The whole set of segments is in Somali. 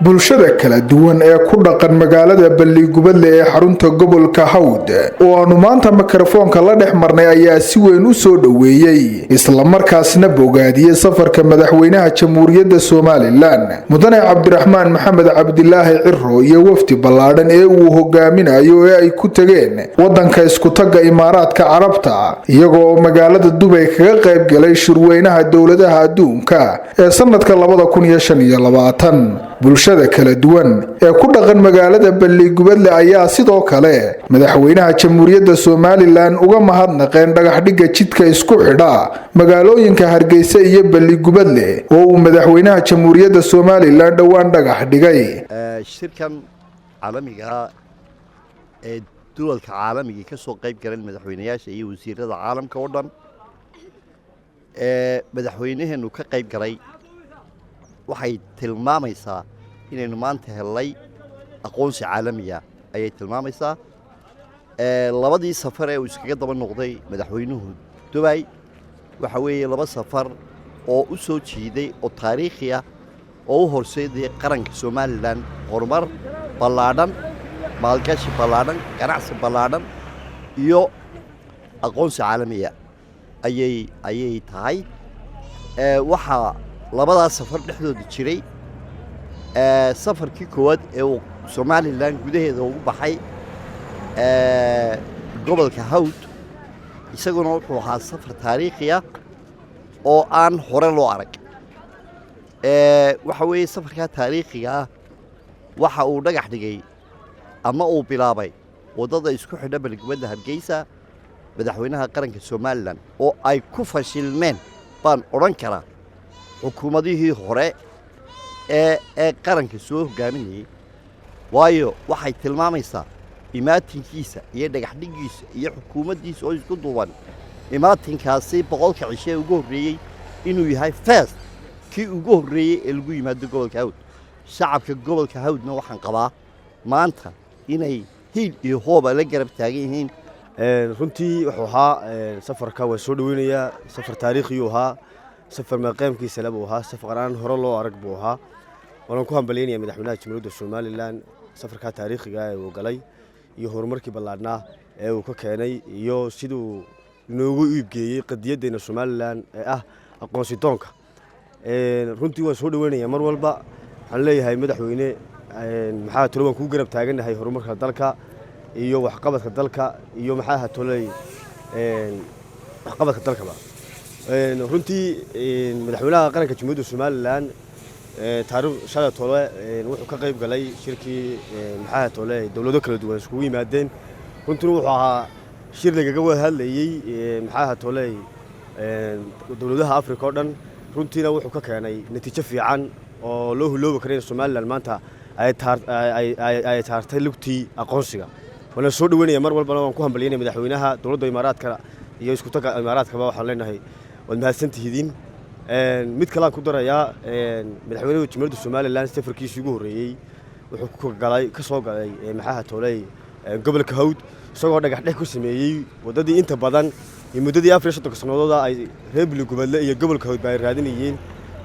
Bulshada kala duwan ee ku dhaqan magaalada Balligubadle ee xarunta gobolka Hawd oo aanu maanta mikrofoonka la dhex marnay ayaa si weyn u soo dhoweeyey, islamarkaasna bogaadiyey safarka madaxweynaha Jamhuuriyadda Somaliland, Mudane Cabdiraxmaan Maxamed Cabdilaahi Ciro, iyo wafdi ballaadhan ee uu hogaaminayo ee ay ku tegeen wadanka Iskutagga Imaaraadka Carabta, iyagoo magaalada Dubay kaga qayb galay shirweynaha dowladaha adduunka ee sanadka 2025. Bulshada kala duwan ee ku dhaqan magaalada Balligubadle ayaa sidoo kale madaxweynaha Jamhuuriyadda Somaliland uga mahadnaqeen dhagaxdhigga jidka isku xidha magaalooyinka Hargeysa iyo Balligubadle oo uu madaxweynaha Jamhuuriyadda Somaliland dhowaan dhagax dhigay. Shirkan caalamiga ee duwalka caalamigii ka soo qayb galeen, madaxweynayaasha iyo wasiirada caalamka oo dhan, ee madaxweynaheenu ka qayb galay, waxay tilmaamaysaa inaynu maanta hellay aqoonsi caalamiya ayay tilmaamaysaa. Labadii safar ee uu iskaga daba noqday madaxweynuhu Dubay waxa weeye laba safar oo u soo jiiday oo taariikhi ah oo u horseedaya qaranka Somaliland horumar ballaadhan, maalgashi ballaadhan, ganacsi ballaadhan iyo aqoonsi caalamiya ayay tahay. Waxaa labadaas safar dhexdooda jiray safarkii koowaad ee uu Somaliland gudaheeda ugu baxay gobolka Hawd. Isaguna wuxuu ahaa safar taariikhi ah oo aan hore loo arag. Waxa weeye safarkaa taariikhiga ah waxa uu dhagax dhigay ama uu bilaabay waddada isku xidha Balligubadle Hargeysa, madaxweynaha qaranka Somaliland, oo ay ku fashilmeen baan odhan karaa xukuumadihii hore ee qaranka soo hogaaminayey, waayo waxay tilmaamaysaa imaatinkiisa iyo dhagax dhiggiisa iyo xukuumaddiisa oo isku duuban imaatinkaasi 100-ka cishe ee ugu horreeyey inuu yahay first kii ugu horreeyey ee lagu yimaado gobolka Hawd. Shacabka gobolka Hawdna waxaan qabaa maanta inay hiil iyo hooba la garab taagan yihiin. Runtii wuxuu ahaa safarka waan soo dhaweynayaa. Safar taariikhiyuu ahaa, safar maqaamkiisa buu ahaa, safar aan hore loo arag buu ahaa. Waanaan ku hambalyaynaya madaxweynaha Jamhuuriyadda Somaliland safarkaa taariikhiga ee uu galay iyo horumarkii ballaadhnaa ee uu ka keenay iyo siduu inoogu iibgeeyey qadiyaddeena Somaliland ee ah aqoonsi doonka. Runtii waan soo dhaweynayaa mar walba. Waxaan leeyahay, madaxweyne, maxaa tolo, waan kuu garab taagannahay horumarka dalka iyo waxqabadka dalka iyo maxaa toley waxqabadka dalkaba. Runtii madaxweynaha qaranka Jamhuuriyadda Somaliland taariikh shalay tole wuxuu ka qayb galay shirkii maxaa tole dowlado kala duwan iskugu yimaadeen. Runtiina wuxuu ahaa shir lagaga wada hadlayey maxaa tole dowladaha Afrika oo dhan. Runtiina wuxuu ka keenay natiijo fiican oo loo huloobi kara in Somaliland maanta ay taartay lugtii aqoonsiga. Waana soo dhaweynaya mar walbana, waan ku hambalyaynaya madaxweynaha. Dowladda Imaaraadka iyo iskutaga Imaaraadkaba waxaan leenahay waad mahadsantihidiin. Mid kalean ku darayaa, madaxweynaha Jamhuuriyadda Somaliland safarkiisii ugu horreeyey wuxuu galay ka soo galay maxaaha tooley gobolka Hawd, isagoo dhagax dhex ku sameeyey waddadii inta badan iyo muddadii 34-ka sannadooda ay reer Biligubadle iyo gobolka Hawd ba ay raadinayeen,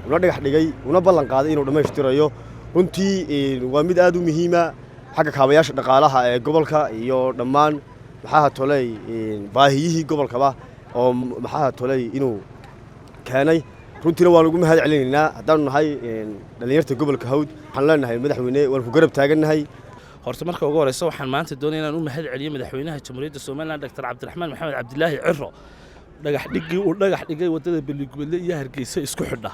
una dhagax dhigay, una ballan qaaday inuu dhammaystirayo. Runtii waa mid aad u muhiima xagga kaabayaasha dhaqaalaha ee gobolka iyo dhammaan maxaaha toley baahiyihii gobolkaba oo maxaaha toley inuu keenay. Runtiina waan ugu mahad celinaynaa. Haddaanu nahay dhallinyarta gobolka Hawd, waxaan leenahay, madaxweyne, waan ku garab taagannahay. Horta marka ugu horeysa waxaan maanta doonaya inaan u mahad celiyo madaxweynaha Jamhuuriyadda Somaliland, Doctor Cabdiraxmaan Maxamed Cabdilaahi Ciro, dhagax dhiggii uu dhagax dhigay waddada Beligubadle iyo Hargeysa isku xidha.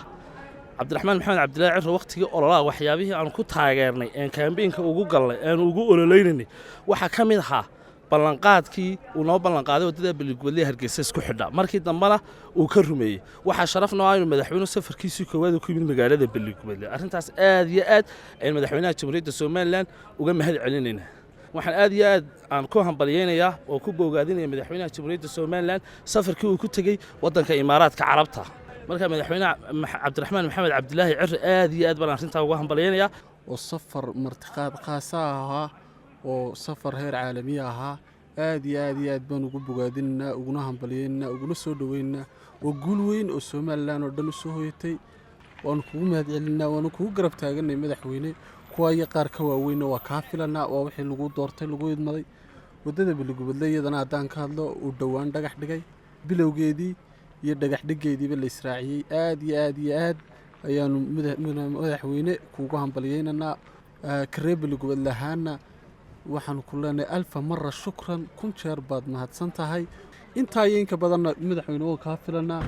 Cabdiraxmaan Maxamed Cabdilaahi Ciro wakhtigii ololaha waxyaabihii aanu ku taageernay een campaign-ka ugu galnay eenu ugu ololeynanay waxaa ka mid ahaa ballanqaadkii uu noo ballanqaaday waddada Beligubadle iyo Hargeysa isku xidha. Markii dambena uu ka rumeeyey. Waxaa sharaf noo ah inuu madaxweynuhu safarkiisii koowaad uu ku yimid magaalada Beligubadle. Arrintaas aad iyo aad aynu madaxweynaha Jamhuuriyadda Somaliland uga mahad celinaynaa. Waxaan aad iyo aad aan ku hambalyaynayaa oo ku boogaadinaya madaxweynaha Jamhuuriyadda Somaliland safarkii uu ku tegey waddanka Imaaraadka Carabta. Marka madaxweynaha Cabdiraxmaan Maxamed Cabdilaahi Ciro aad iyo aad baan arrintaa uga hambalyaynayaa. Oo safar martiqaad khaasa ahaa oo safar heer caalamiya ahaa, aad iyo aad iyo aad baan ugu bogaadinaynaa, uguna hambalyaynaynaa, uguna soo dhoweynaynaa. Waa guul weyn oo Somaliland oo dhan u soo hoyatay. Waanu kugu mahad celinaa, waanu kugu garab taaganay, madaxweyne. Kuwa iyo qaar ka waaweynna waa kaa filanaa, waa wixii lagu doortay, lagu idmaday. Waddada Beligubadle iyadana haddaan ka hadlo, uu dhowaan dhagax dhigay, bilowgeedii iyo dhagax dhiggeediiba la israaciyey. Aad iyo aad iyo aad ayaanu madaxweyne kuugu hambalyeynaynaa. Karee Beligubadle ahaana waxaanu ku leenahay alfa mara shukran, 1000 jeer baad mahadsan tahay. Intaa iyo inka badanna, madaxweyne, waa kaa filanaa.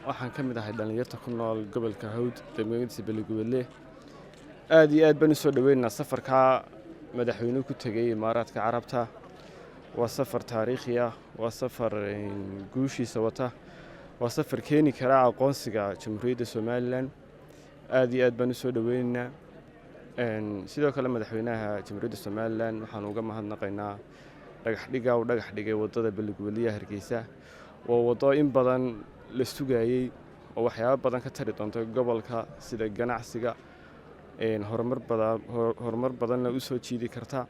Waxaan ka mid ahay dhallinyarta ku nool gobolka Hawd, degmadiisa Beligubadle. Aad iyo aad baan usoo dhoweynaynaa safarkaa madaxweynuhu ku tegey Imaaraadka Carabta. Waa safar taariikhi ah, waa safar guushiisa wata, waa safar keeni kara aqoonsiga Jamhuuriyadda Somaliland. Aad iyo aad baan usoo dhoweynaynaa. Sidoo kale madaxweynaha Jamhuuriyadda Somaliland waxaan uga mahadnaqaynaa dhagaxdhiga uu dhagax dhigay waddada Beligubadliya Hargeysa. Waa waddo in badan la sugayey oo waxyaabo badan ka tari doonta gobolka, sida ganacsiga, horumar badanna u soo jiidi karta.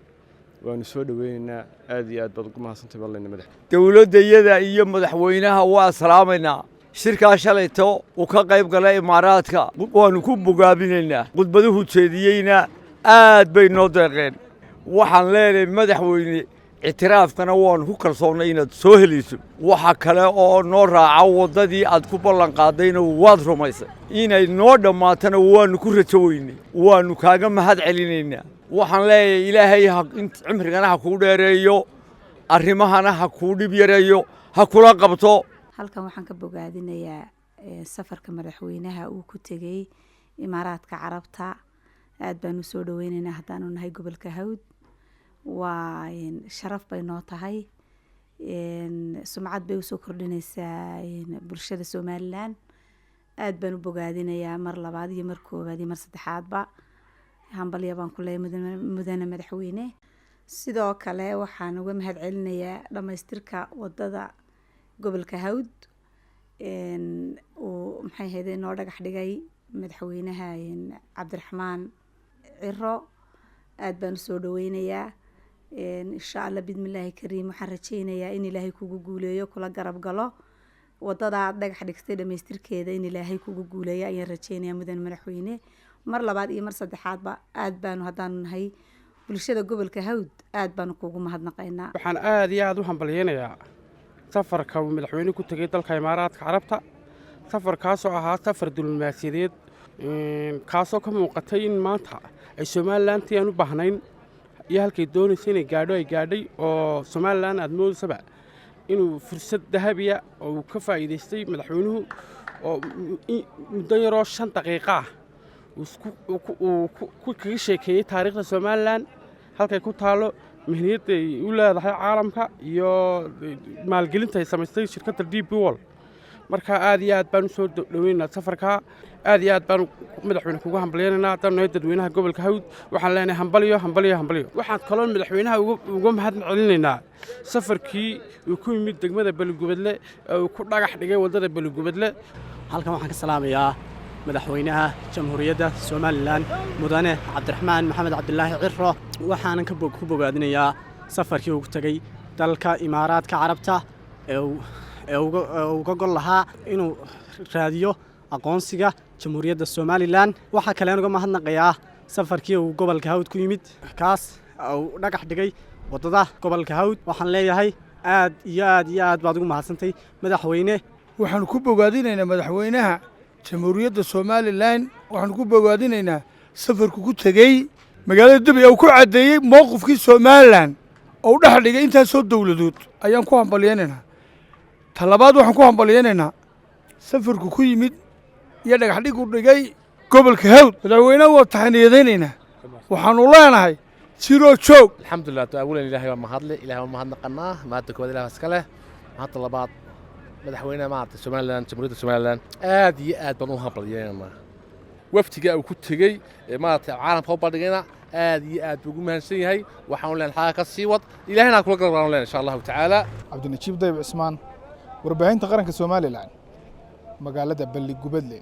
Waanu soo dhoweynaynaa. Aad iyo aad baad ugu mahadsantay ballayna, madax. Dowladdayada iyo madaxweynaha waa salaamaynaa. Shirkaa shalayto uu ka qayb galay Imaaraadka waanu ku bogaabinaynaa. Khudbaduhu jeediyeyna aad bay noo deeqeen. Waxaan leenahay, madaxweyne, ictiraafkana waanu ku kalsoonnay inaad soo helayso. Waxa kale oo noo raaca, waddadii aad ku ballan qaadayna waad rumaysay, inay noo dhammaatana waannu ku rajo weynay, waannu kaaga mahad celinaynaa. Waxaan leeyahay, Ilaahay cimrigana ha kuu dheereeyo, arrimahana ha kuu dhib yareeyo, ha kula qabto. Halkan waxaan ka bogaadinayaa safarka madaxweynaha uu ku tegey Imaaraadka Carabta. Aad baan usoo dhaweyneynaa haddaanu nahay gobolka Hawd. Waa sharaf bay noo tahay, sumcad bay usoo kordhinaysaa bulshada Somaliland. Aad baan u bogaadinayaa mar labaad iyo mar koowaad iyo mar saddexaadba. Hambalya baan ku leeyahay, mudane madaxweyne. Sidoo kale waxaan uga mahad celinayaa dhamaystirka wadada gobolka Hawd uu, maxay ahayde, noo dhagax dhigay madaxweynaha Cabdiraxmaan Ciro. Aad baan usoo dhaweynayaa. Insha Allah, bidmillaahi kariim, waxaan rajeynayaa in Ilaahay kugu guuleeyo, kula garab galo wadada aad dhagax dhigtay dhamaystirkeeda. In Ilaahay kugu guuleeyo ayaan rajeynayaa, mudane madaxweyne. Mar labaad iyo mar saddexaadba aad baanu, haddaanu nahay bulshada gobolka Hawd, aad baanu kugu mahadnaqaynaa. Waxaan aad iyo aad u hambalyeynayaa safarka uu madaxweyne ku tegey dalka Imaaraadka Carabta, safarkaasoo ahaa safar diblomaasiyadeed, kaasoo ka muuqatay in maanta ay Somalilantii aan u baahnayn iyo halkay doonaysa inay gaadho ay gaadhay, oo Somaliland aad moodaysaba inuu fursad dahabiya oo uu ka faa'iidaystay madaxweynuhu, oo muddo yaroo 5 daqiiqa ah uu kaga sheekeeyey taariikhda Somaliland, halkay ku taallo, mihniyadda ay u leedahay caalamka iyo maalgelinta ay samaystay shirkadda DP World. Marka aad iyo aad baan usoo dhoweynaynaa safarkaa. Aad iyo aad baan madaxweyne kugu hambalyaynaynaa. Haddaan nahay dadweynaha gobolka Hawd, waxaan leenahay hambalyo, hambalyo, hambalyo. Waxaan kaloo madaxweynaha uga mahad celinaynaa safarkii uu ku yimid degmada Beligubadle ee uu ku dhagax dhigay waddada Beligubadle. Halkan waxaan ka salaamayaa madaxweynaha Jamhuuriyadda Somaliland, mudane Cabdiraxmaan Maxamed Cabdilaahi Ciro. Waxaanan ku bogaadinayaa safarkii uu ku tegey dalka Imaaraadka Carabta ee uga gol lahaa inuu raadiyo aqoonsiga Jamhuuriyadda Somaliland. Waxaa kalean uga mahadnaqayaa safarkii uu gobolka Hawd ku yimid, kaas uu dhagax dhigay waddada gobolka Hawd. Waxaan leeyahay, aad iyo aad iyo aad baad ugu mahadsantay, madaxweyne. Waxaanu ku bogaadinaynaa madaxweynaha Jamhuuriyadda Somaliland, waxaanu ku bogaadinaynaa safarku ku tegey magaalada Dubay, uu ku caddeeyey mowqifkii Somaliland oo u dhex dhigay intaasoo dowladood ayaan ku hambalyaynaynaa. Ta labaad, waxaan ku hambalyaynaynaa safarku ku yimid iyo dhagax dhig u dhigay gobolka Hawd. Madaxweynaha waa taxaniyadaynaynaa, waxaanu leenahay jiroo joog. Alxamdulilah. Awalan Ilahay waa mahadle, Ilahay waa mahadnaqanaa. Mahadda koowaad Ilaah iska leh. Mahadda labaad madaxweynaha maaragtay Somaliland, Jamhuuriyadda Somaliland, aad iyo aad baan u hambalyeynaa. Wafdiga uu ku tegey ee maaragtay caalamka u bandhigayna aad iyo aad buu ugu mahadsan yahay. Waxaanu leenahay, xaga ka sii wad, Ilahayna ha kula garab baanu leenahay, insha Allahu tacaala. Cabdinajiib Dayib Cismaan, warbaahinta qaranka Somaliland, magaalada Balligubadle.